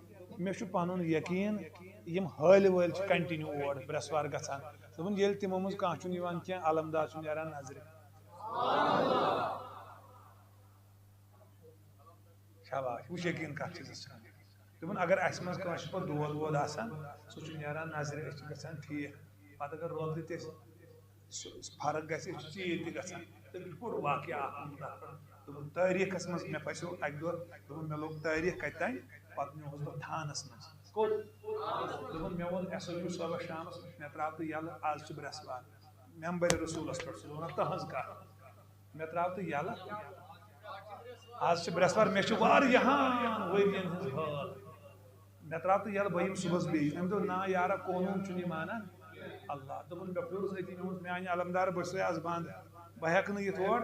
"مےٚ چھُ پَنُن یقیٖن، یِم حٲلۍ وٲلۍ چھِ continue اور برٛٮ۪سوار گژھان۔" دوٚپُن، "ییٚلہِ تِمو منٛز کانٛہہ چھُنہٕ یِوان کینٛہہ، علمدار چھُنہٕ نیران نظرِ۔" شاباش، وٕچھ یقیٖن کَتھ چیٖزَس چھِ۔ دوٚپُن، اگر اَسہِ منٛز کٲنٛسہِ چھُ پَتہٕ دود وود آسان، سُہ چھُ نیران نظرِ، أسۍ چھِ گژھان ٹھیٖک۔ پَتہٕ اگر روتلہِ تہِ أسۍ سُہ فرق گژھِ، أسۍ چھِ ژیٖرۍ تہِ گژھان۔ تہٕ مےٚ کوٚر واقعہ اَکھ ووٚنمُت اَتھ پٮ۪ٹھ۔ دوٚپُن، تٲریٖخَس منٛز مےٚ پھَسیو اَکہِ دۄہ، دوٚپُن، مےٚ لوٚگ تٲریٖخ کَتہِ تام، پَتہٕ نیوٗہَس بہٕ تھانَس منٛز۔ کوٚت؟ دوٚپُن، مےٚ ووٚن ایس او یوٗ صٲبَس شامَس، مےٚ ترٛاو تہٕ یَلہٕ، آز چھُ برٛٮ۪سوار۔ ممبرِ رسوٗلَس پٮ۪ٹھ چھُس وَنان تٕہٕنٛز کَتھ۔ مےٚ ترٛاو تہٕ یَلہٕ۔ آز چھِ برٛٮ۪سوار، مےٚ چھِ واریاہَن ؤرِیَن ہٕنٛز حٲل۔ مےٚ ترٛاو تہٕ یَلہٕ، بہٕ یِمہٕ صُبحَس بیٚیہِ۔ أمۍ دوٚپ، "نا یارا، قونوٗن چھُنہٕ یہِ مانان اللہ۔" دوٚپُن، مےٚ پھیوٗرُس أتی، مےٚ ووٚنُس، "میٛانہِ علمدار، بہٕ چھُسَے آز بنٛد، بہٕ ہٮ۪کہٕ نہٕ یِتھ اور۔"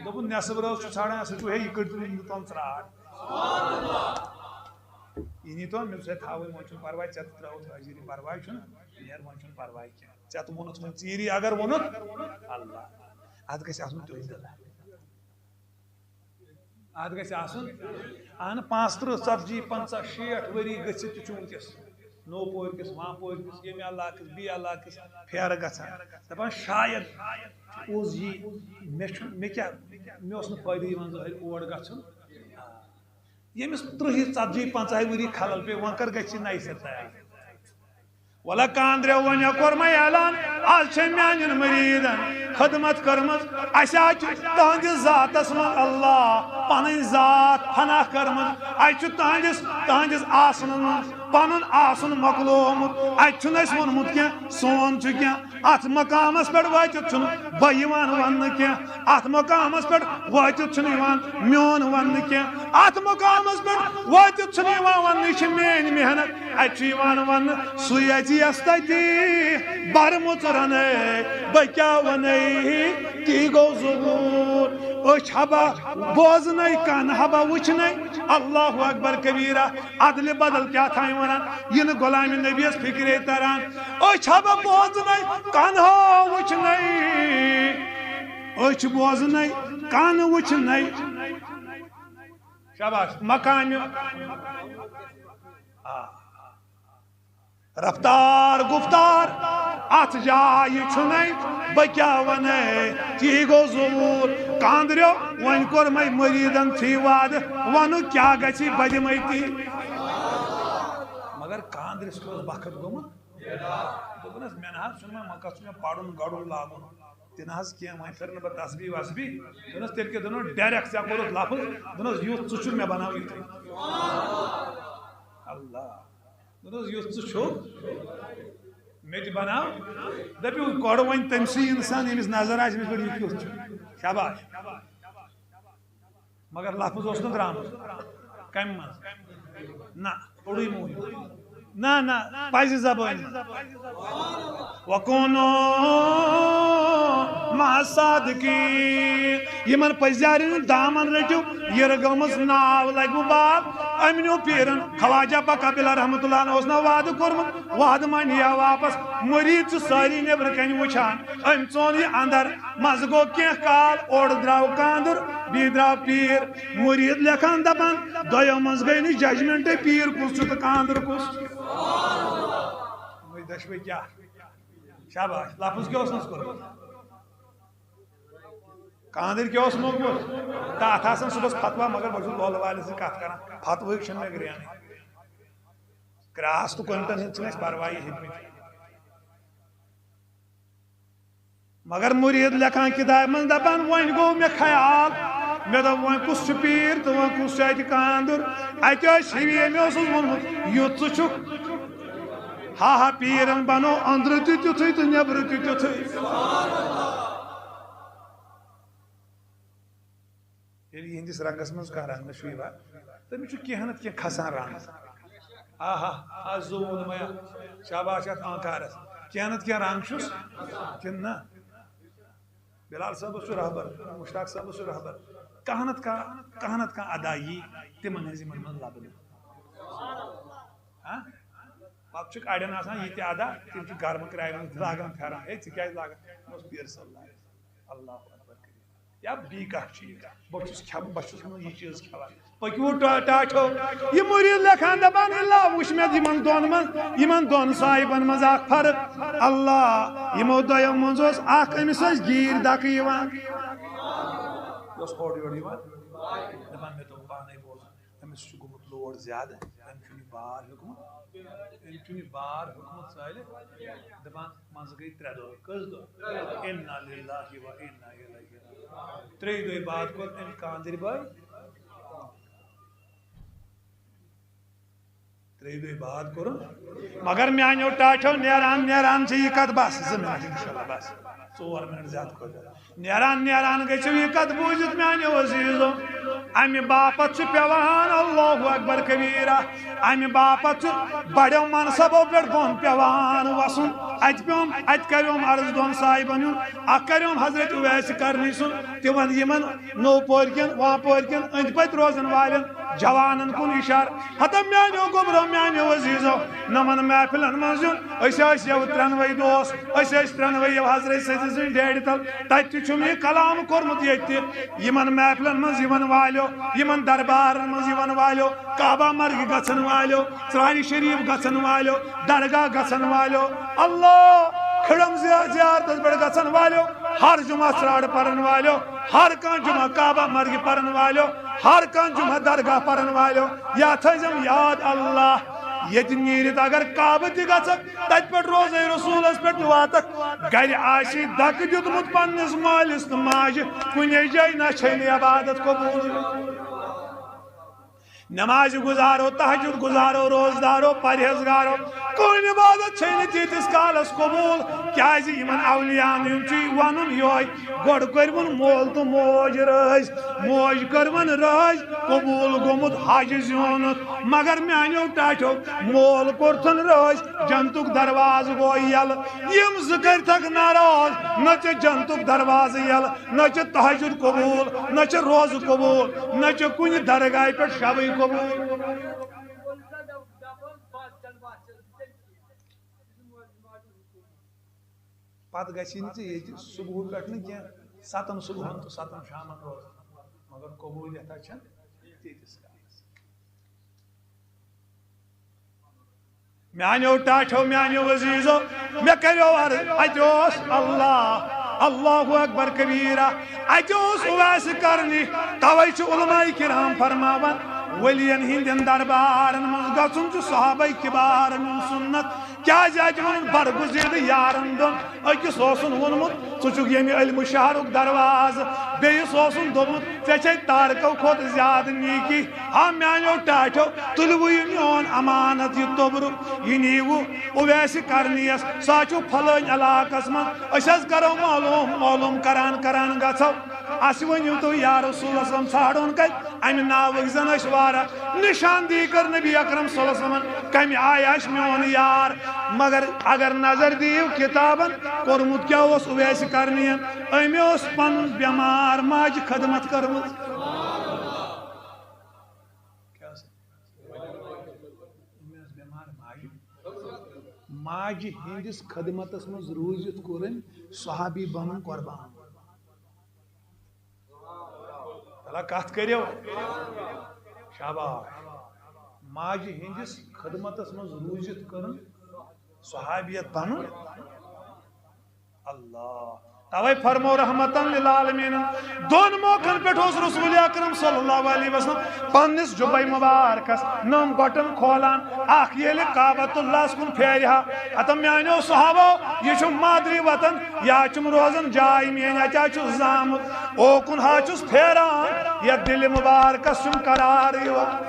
دوٚپُن، "نٮ۪صٕب رٲژ چھُ ژھانٛڈان، سُہ چھُ ہے یہِ کٔرۍ تُلُن یوٗتاہ ژرٛاٹھ۔" یہِ نیٖتو، مےٚ دوٚپُس، "ہے تھاوٕے، وۄنۍ چھُنہٕ پَرواے، ژےٚ تہِ ترٛٲوٕتھ حٲضِری، پَرواے چھُنہٕ، نیر، وۄنۍ چھُنہٕ پَرواے کینٛہہ۔" ژےٚ تہٕ ووٚنُتھ وۄنۍ ژیٖری، اگر ووٚنُتھ، اللہ، اَتھ گژھِ آسُن تیُتھ دِل۔ اَتھ گژھِ آسُن، اہن، پانٛژترٕٛہ، ژتجی، پنٛژاہ، شیٹھ ؤری گٔژھِتھ تہِ چھُ وٕنکیٚس نوپور کِس، وانپور کِس، ییٚمہِ علاقہٕ کِس، بیٚیہِ علاقہٕ کِس پھیرٕ گژھان، دَپان، شاید اوس یی، مےٚ چھُ، مےٚ کیٛاہ، مےٚ اوس نہٕ فٲیدٕ یِوان ظٲہِر اور گژھُن۔ ییٚمِس ترٕٛہ، ژتجی، پنٛژاہ ؤری خلل پیٚیہِ، وۄنۍ کر گژھِ یہِ نَیہِ سرٕ تیار؟ وَلہ کاندریو، وۄنۍ کوٚر مےٚ اعلان، از چھےٚ میانٮ۪ن مریٖدن خدمت کٔرمٕژ، اَسہِ حظ چھِ تُہنٛدِس ذاتس منٛز اللہ پنٕنۍ ذات فنا کٔرمٕژ، اَسہِ چھُ تُہنٛدِس، تُہنٛدِس آسنس منٛز پنُن آسُن مۄکلومُت، اَتہِ چھُنہٕ اَسہِ ووٚنمُت کینٛہہ سون چھُ کینٛہہ، اَتھ مقامس پٮ۪ٹھ وٲتِتھ چھُنہٕ بہٕ یِوان وننہٕ کینٛہہ، اَتھ مقامس پٮ۪ٹھ وٲتِتھ چھُنہٕ یِوان میون وننہٕ کینٛہہ، اَتھ مقامس پٮ۪ٹھ وٲتِتھ چھُنہٕ یِوان وننہٕ، یہِ چھِ میٲنۍ محنت۔ اَتہِ چھُ یِوان وننہٕ، سُے اَژِ یَس تَتی بَرٕ مُژُرَنَے، بہٕ کیٛاہ وَنَے، تی گوٚو ظہوٗر۔ أچھ ہبا بوزنَے، کَن ہبا وٕچھنَے، اللہ اکبر کبیرہ۔ عدلہِ بدل کیٛاہ تھایہِ وَنان، یہِ نہٕ غلامِ نبیَس فِکرے تران۔ أچھ ہبا بوزنَے، کَن ہا وٕچھنَے، أچھ بوزنَے، کَن وٕچھنَے۔ شاباش، مقامہِ۔ آ۔ رفتار گفتار اتھ جایہِ چھُنَے، بہٕ کیٛاہ وَنَے، تی گوٚو ظہوٗر۔ کاندریو، وۄنۍ کوٚر مےٚ مریٖدن تھی وعدٕ، وَنُکھ کیٛاہ گژھِ، بہٕ دِمَے تی۔ مگر کاندرِس کیٛاہ اوس بخت گوٚمُت؟ دوٚپُنَس، مےٚ نہ حظ چھُنہٕ وۄنۍ، وۄنۍ کَتھ چھُ مےٚ پَرُن گَرُن لاگُن تہِ نہ حظ کینٛہہ، وۄنۍ پھِر نہٕ بہٕ تسبیح وسبیح۔ دوٚپنَس، تیٚلہِ کیٛاہ؟ دوٚپنَس، ڈایریکٹ ژےٚ کوٚرُتھ لفظ، دوٚپنَس، یُتھ ژٕ چھُکھ مےٚ بَناو یُتھُے۔ اللہ۔ دوٚپنَس، یُتھ ژٕ چھُکھ، مےٚ تہِ بناو۔ دٔپِو، کۄڑٕ وۄنۍ تٔمۍ سٕے اِنسان، ییٚمِس نظر آسہِ، أمِس پٮ۪ٹھ یہِ کیُتھ چھُ۔ شاباش۔ مگر لفظ اوس نہٕ درٛامُت۔ کَمہِ منٛز؟ نہ، اوٚڑُے موٗدمُت۔ نہ، نہ، پَزِ زبٲنۍ منٛز۔ وَکوٗنُو مَعَ الصَّادِقِیٖن۔ یِمن پٔزیارٮ۪ن ہُنٛد دامن رٔٹِو، یِرٕ گٔمٕژ ناو لگِوٕ باب۔ أمۍ نیوٗ پیٖرن، خواجہ بکا بلا رحمتہ اللہ اوس نہ وعدٕ کوٚرمُت، وعدٕ ما نِیا واپس؟ مُریٖد چھُ سٲری نیبرٕ کنہِ وٕچھان، أمۍ ژون یہِ اندر۔ منٛزٕ گوٚو کینٛہہ کال، اورٕ درٛاو کاندُر، بیٚیہِ درٛاو پیٖر۔ مُریٖد لیکھان دپان، دۄیو منٛز گٔے نہٕ ججمنٹے، پیٖر کُس چھُ تہٕ کاندُر کُس؟ وۄنۍ دۄشوے کیٛاہ؟ شاباش، لفظ کیٛاہ اوس نس کوٚرمُت؟ کاندٕرۍ کیٛاہ اوس موٚنگمُت؟ تہٕ اتھ آسان صُبحس فتوا، مگر بہٕ چھُس لولہٕ والٮ۪ن سۭتۍ کتھ کران، فتوہٕکۍ چھِنہٕ مےٚ گرٛینٕے۔ کراس تہٕ کۄنٹن ہٕنٛدۍ چھِنہٕ اَسہِ پرواے ہیٚتمٕتۍ۔ مگر مُریٖد لیکھان کِتابہِ منٛز دپان، وۄنۍ گوٚو مےٚ خیال، مےٚ دوٚپ، وۄنۍ کُس چھُ پیٖر تہٕ وۄنۍ کُس چھُ اتہِ کاندُر؟ اتہِ ٲسۍ ہِوی، أمۍ اوسُس ووٚنمُت، یُتھ ژٕ چھُکھ۔ ہا ہا، پیٖرن بنوو أنٛدرٕ تہِ تیُتھُے تہٕ نیٚبرٕ تہِ تیُتھُے۔ ییٚلہِ یِہنٛدِس رنٛگس منٛز کانٛہہ رنٛگنہٕ چھُ یِوان، تٔمِس چھُ کینٛہہ نتہٕ کینٛہہ کھسان رنٛگ۔ آہا، آ زوٗن میا، شاباش اتھ آنکارس۔ کینٛہہ نتہٕ کینٛہہ رنٛگ چھُس، کِنہٕ نہ؟ بلال صٲبس چھُ رہبر، مشتاق صٲبس چھُ رہبر۔ کانٛہہ نتہٕ کانٛہہ، کانٛہہ نتہٕ کانٛہہ ادا یی تِمن ہٕنٛز یِمن منٛز لبنہٕ۔ ہاں؟ پتہٕ چھُکھ اڑٮ۪ن آسان یہِ تہِ ادا، تِم چھِ گرمہٕ کرایہِ منٛز لاگان پھیران۔ ہے، ژٕ کیازِ لاگان؟ مےٚ اوس پیٖر صٲب لاگان۔ اللہ اکبر کبیٖرا۔ یا بیٚیہِ کانٛہہ چیٖز۔ بہٕ چھُس کھٮ۪وان، بہٕ چھُس نہٕ یہِ چیٖز کھٮ۪وان۔ پٔکِو ٹا-، ٹاٹھو۔ یہِ مُریٖد لیکھان دَپان، اللہ وٕچھ مےٚ یِمن دۄن منٛز، یِمن دۄن صاحبن منٛز اکھ فرق۔ اللہ، یِمو دۄیو منٛز اوس اکھ، أمِس ٲسۍ گیٖرۍ دَکہٕ یِوان۔ یہِ اوس ہورٕ یورٕ یِوان۔ دَپان، مےٚ دوٚپ پانے بوزُن، أمِس چھُ گوٚمُت لوڈ زیادٕ، أمۍ چھُنہٕ یہِ بار ہیوٚکمُت، أمۍ چھُنہٕ یہِ بار ہیوٚکمُت ژٲلِتھ۔ دَپان، منٛزٕ گٔے ترٛےٚ دۄہ۔ کٔژ دۄہ؟ انا للہ و انا الیہ راجعون۔ ترٛیٚیہِ دۄہہِ بعد کوٚر أمۍ کاندرِ بٲے۔ ترٛیٚیہِ دۄہہِ بعد کوٚرُن۔ مگر میانیو ٹاٹھیو نیران نیران چھِ یہِ کتھ بس، زٕ منٹ انشاءاللہ، بس۔ ژور منٹ زیادٕ کھۄتہٕ زیادٕ۔ نیران نیران گٔژھِو یہِ کتھ بوٗزِتھ میانیو عزیزو۔ امہِ باپتھ چھُ پٮ۪وان اللہ اکبر کبیرہ۔ امہِ باپتھ چھُ بڑیو منصبو پٮ۪ٹھ بۄن پٮ۪وان وسُن۔ اتہِ پیوم، اتہِ کریوم عرض دۄن صاحبن ہُنٛد، اکھ کریوم حضرت اویس کرنی سُنٛد، تِمن یِمن نوپورکٮ۪ن، واپورکٮ۪ن، أنٛدۍ پٔتۍ روزن والٮ۪ن جوانن کُن اشارٕ۔ ہتم میانیو گوٚبرو، میانیو عزیزو، نمن محفلن منٛز یُن۔ أسۍ ٲسۍ یَوٕ ترٛٮ۪نوَے دوس، أسۍ ٲسۍ ترٛٮ۪نوَے یَوٕ حضرت سید سٕنٛدِ ڈیڈِ تل۔ تتہِ تہِ چھُم یہِ کلام کوٚرمُت ییٚتہِ تہِ۔ یِمن محفلن منٛز یِوان والیو، یِمن دربارن منٛز یِوان والیو، کعبہ مرگہِ گژھن والیو، ژرارِ شریف گژھن والیو، درگاہ گژھن والیو، اللہ کھڑم زیا-، زیارتس پٮ۪ٹھ گژھن والیو، ہر جمعہ ژرارٕ پرن والیو، ہر کانٛہہ جمعہ کعبہ مرگہِ پرن والیو، ہر کانٛہہ جمعہ درگاہ پرن والیو، یا تھٲیزٮ۪م یاد اللہ، ییٚتہِ نیٖرِتھ اگر کعبہٕ تہِ گژھکھ، تتہِ پٮ۪ٹھ روزے رسولس پٮ۪ٹھ تہِ واتکھ، گرِ آسی دکہٕ دیُتمُت پننِس مٲلِس تہٕ ماجہِ، کُنے جایہِ نہ چھے نہٕ عبادت قبول۔ نماز گزارو، تہجد گزارو، روزدارو، پرہیزگارو، کٕہٕنۍ عبادت چھے نہٕ تیٖتِس کالس قبول، کیازِ یِمن اولیاہن ہُنٛد چھُ یہِ ونُن یِہوے، گۄڈٕ کٔرۍوُن مول تہٕ موج رٲضۍ، موج کٔرٕوُن رٲضۍ، قبول گوٚمُت حج زیوٗنُتھ، مگر میانیو ٹاٹھیو مول کوٚرتھُن رٲضۍ، جنتُک دروازٕ گوٚو یلہٕ، یِم زٕ کٔرۍتھکھ ناراض، نہ چھِ جنتُک دروازٕ یلہٕ، نہ چھِ تہجد قبول، نہ چھِ روزٕ قبول، نہ چھِ کُنہِ درگاہہِ پٮ۪ٹھ شبٕے قبول۔ پتہٕ گژھی نہٕ ژےٚ ییٚتہِ صبحُک پٮ۪ٹھ نہٕ کینٛہہ، ستن صبحن تہٕ ستن شامن روزُن، مگر قبولیت چھنہٕ تیٖتِس کالس۔ میانیو ٹاٹھیو، میانیو عزیزو، مےٚ کریو عرض، اتہِ اوس اللہ، اللہ اکبر کبیرہ، اتہِ اوس اویس کرنی۔ توے چھِ علماء کرام فرماوان، ولین ہٕنٛدٮ۪ن دربارن منٛز گژھُن چھُ صحابہ کبارن ہُنٛد سُنت۔ کیازِ اتہِ ووٚنُن برگزیدٕ یارن دۄن؟ أکِس اوسُن ووٚنمُت، ژٕ چھُکھ ییٚمہِ علمہٕ شہرُک دروازٕ، بیٚیِس اوسُن دوٚپمُت، ژےٚ چھے تارکو کھۄتہٕ زیادٕ نیکی۔ ہا میانیو ٹاٹھیو، تُلوٕ یہِ میون امانت، یہِ توٚبرُک، یہِ نیٖوٕ اویس کرنیس، سُہ حظ چھُ فلٲنۍ علاقس منٛز، أسۍ حظ کرو معلوم، معلوم کران کران گژھو۔ اسہِ ؤنِو تُہۍ یا رسول اللہ صلی اللہ علیہ وسلم ژھانڈون کتہِ؟ امہِ ناوٕکۍ زن ٲسۍ واریاہ۔ نشاندہی کٔر نبی اکرم صلی اللہ علیہ وسلمن، کمہِ آیہِ آسہِ میون یار۔ مگر اگر نظر دِیِو کتابن، کوٚرمُت کیٛاہ اوس اویس کرنین؟ أمۍ اوس پنُن بٮ۪مار ماجہِ خدمت کٔرمٕژ۔ کیٛاہ اوس؟ أمۍ ٲس بٮ۪مار ماجہِ، ماجہِ ہٕنٛدِس خدمتس منٛز روٗزِتھ کوٚر أمۍ صحابی بنُن قربان۔ تلا کتھ کٔرِو۔ شاباش۔ ماجہِ ہٕنٛدِس خدمتس منٛز روٗزِتھ کٔرٕن صحابیت بنُن۔ اللہ۔ توے فرمو رحمتن للعالمین۔ دۄن موقعن پٮ۪ٹھ اوس رسول اکرم صلی اللہ علیہ وسلم پننِس جُبے مبارکس نم گۄٹن کھولان۔ اکھ ییٚلہِ کعبۃ اللہس کُن پھیرِ ہا، ہتم میانیو صحابو، یہِ چھُم مادری وطن، یا چھُم روزن جاے میٲنۍ، اتہِ حظ چھُس زامُت۔ اوکُن حظ چھُس پھیران، یتھ دِلہِ مبارکس چھُم قرار یِوان۔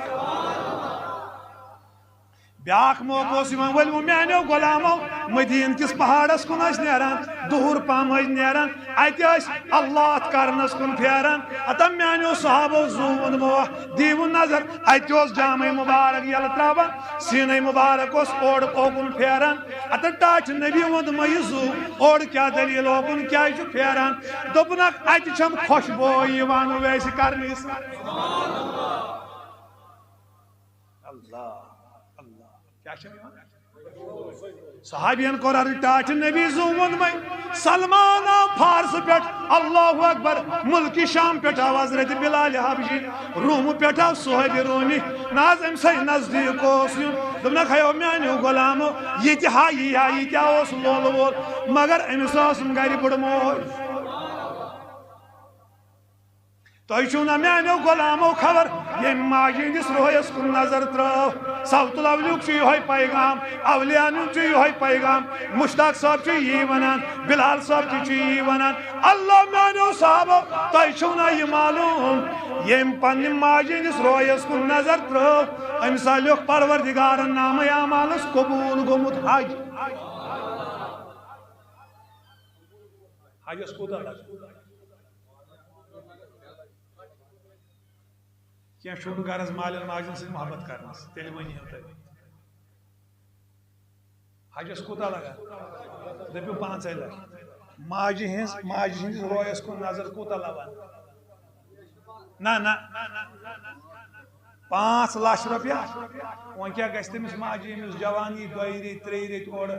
بیاکھ موقعہٕ اوس یِوان، ؤلِو میانیو غلامو، مدیٖنہٕ کِس پہاڑس کُن ٲسۍ نیران، دُہُر پہم ٲسۍ نیران، اتہِ ٲسۍ اللہ اتھ کرنس کُن پھیران۔ ہتم میانیو صحابو، زوٗ ووٚنمو، دیٖوُن نظر، اتہِ اوس جامع مبارک یلہٕ تراوان، سیٖنے مبارک اوس اورٕ اوکُن پھیران۔ ہتہ ٹاٹھۍ نبی ووٚن دوٚپمَے، یہِ زُو اورٕ کیٛاہ دٔلیٖل، اوکُن کیٛازِ چھُ پھیران؟ دوٚپُنکھ، اتہِ چھم خۄشبو یِوان اویس کرنی۔ اللہ، اللہ۔ کیٛاہ چھم یِوان؟ صحابین کوٚر عرض، ٹاٹھۍ نبی زوٗ ووٚنمَے۔ سلمان آو فارس پٮ۪ٹھ، اللہ اکبر، ملک شام پٮ۪ٹھ آو حضرت بلال حبشی، روم پٮ۪ٹھ آو صہیب رومی۔ نہ حظ، أمۍ سٕے نزدیٖک اوس یُن۔ دوٚپنکھ، ہیو میانیو غلامو، یہِ تہِ ہا، یہِ ہا، یہِ تہِ ہا اوس لولہٕ وول، مگر أمِس ٲسٕم گرِ بٕڑٕ موج۔ تۄہہِ چھُو نا میانیو غلامو خبر، ییٚمۍ ماجہِ ہٕنٛدِس رویس کُن نظر ترٲو؟ صوت الاولیُک چھُ یِہوٚے پیغام، اولیاہن ہُنٛد چھُ یِہوٚے پیغام۔ مشتاق صٲب چھُ یی ونان، بلال صٲب تہِ چھُ یی ونان۔ اللہ میانیو صحابو، تۄہہِ چھُو نا یہِ معلوم، ییٚمۍ پننہِ ماجہِ ہٕنٛدِس رویس کُن نظر ترٲو، أمِس ہا لیوٚکھ پروردگارن نامہ اعمالس قبول گوٚمُت حج۔ حجس کوٗتاہ لگہِ؟ کینٛہہ چھُنہٕ غرض مالٮ۪ن ماجٮ۪ن سۭتۍ محبت کرنس، تیٚلہِ ؤنِو تُہۍ۔ حجس کوٗتاہ لگان؟ دٔپِو پانٛژے لچھ۔ ماجہِ ہٕنٛز، ماجہِ ہٕنٛدِس رویس کُن نظر کوٗتاہ لگان؟ نہ، نہ۔ پانٛژھ لچھ رۄپیہِ۔ وۄنۍ کیٛاہ گژھِ تٔمِس ماجہِ، ییٚمِس جوانی دۄیہِ ریٚتۍ، ترٛیٚیہِ ریٚتۍ اورٕ،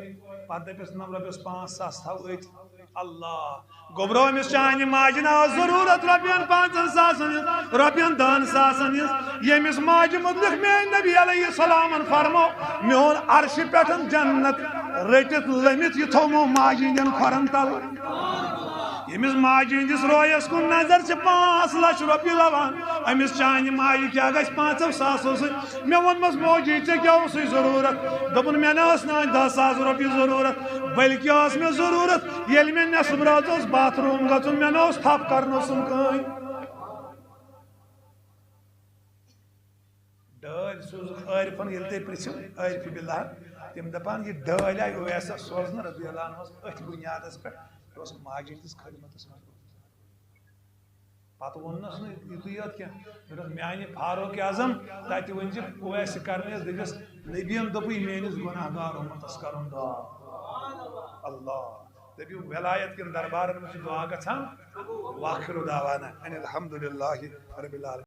پتہٕ دٔپِس، نہ، رۄپیس پانٛژھ ساس تھاو أتھۍ۔ اللہ۔ گوٚبرو، أمِس چانہِ ماجہِ نہ ٲس ضروٗرت رۄپین پانٛژن ساسن ہٕنٛز، رۄپین دہن ساسن ہٕنٛز۔ ییٚمِس ماجہِ مُتعلق میٲنۍ نبی علیہ السلامن فرمو، میون عرشہِ پٮ۪ٹھ جنت رٔٹِتھ لٔمِتھ، یہِ تھومو ماجہِ ہٕنٛدٮ۪ن کھۄرن تل۔ ییٚمِس ماجہِ ہٕنٛدِس رویس کُن نظر چھِ پانٛژھ لچھ رۄپیہِ لوان، أمِس چانہِ ماجہِ کیٛاہ گژھِ پانٛژو ساسو سۭتۍ؟ مےٚ ووٚنمس، موجی، ژےٚ کیٛاہ اوسُے ضروٗرت؟ دوٚپُن، مےٚ نہ ٲس نہٕ وۄنۍ دَہ ساس رۄپیہِ ضروٗرت، بلکہِ ٲس مےٚ ضروٗرت، ییٚلہِ مےٚ نٮ۪صٕب رٲژ اوس باتھ روٗم گژھُن، مےٚ نہ اوس تھپھ کرنہٕ سُم کٕہٕنۍ۔ ڈٲلۍ سوٗزُکھ عٲرفن، ییٚلہِ تُہۍ پرٛژھِو عٲرفِ باللہ، تِم دَپان، یہِ ڈٲلۍ آیہِ اویسس سوزنہٕ رضی اللہ عنہس أتھۍ بُنیادس پٮ۪ٹھ، یہِ اوس ماجہِ ہٕنٛدِس خدمتس منٛز۔ پتہٕ ووٚننس نہٕ یُتُے یوت کینٛہہ، مےٚ دوٚپ، میانہِ فاروق اعظم، تتہِ ؤنۍ زِ اویس کرنس، دٔپِس، نبین دوٚپُے میٲنِس گۄناہ گار اُمتس کرُن دعا۔ اللہ۔ دٔپِو، ولایت کٮ۪ن دربارن منٛز چھِ دعا گژھان، واخر دعوانا ان الحمد للہ رب العالمین۔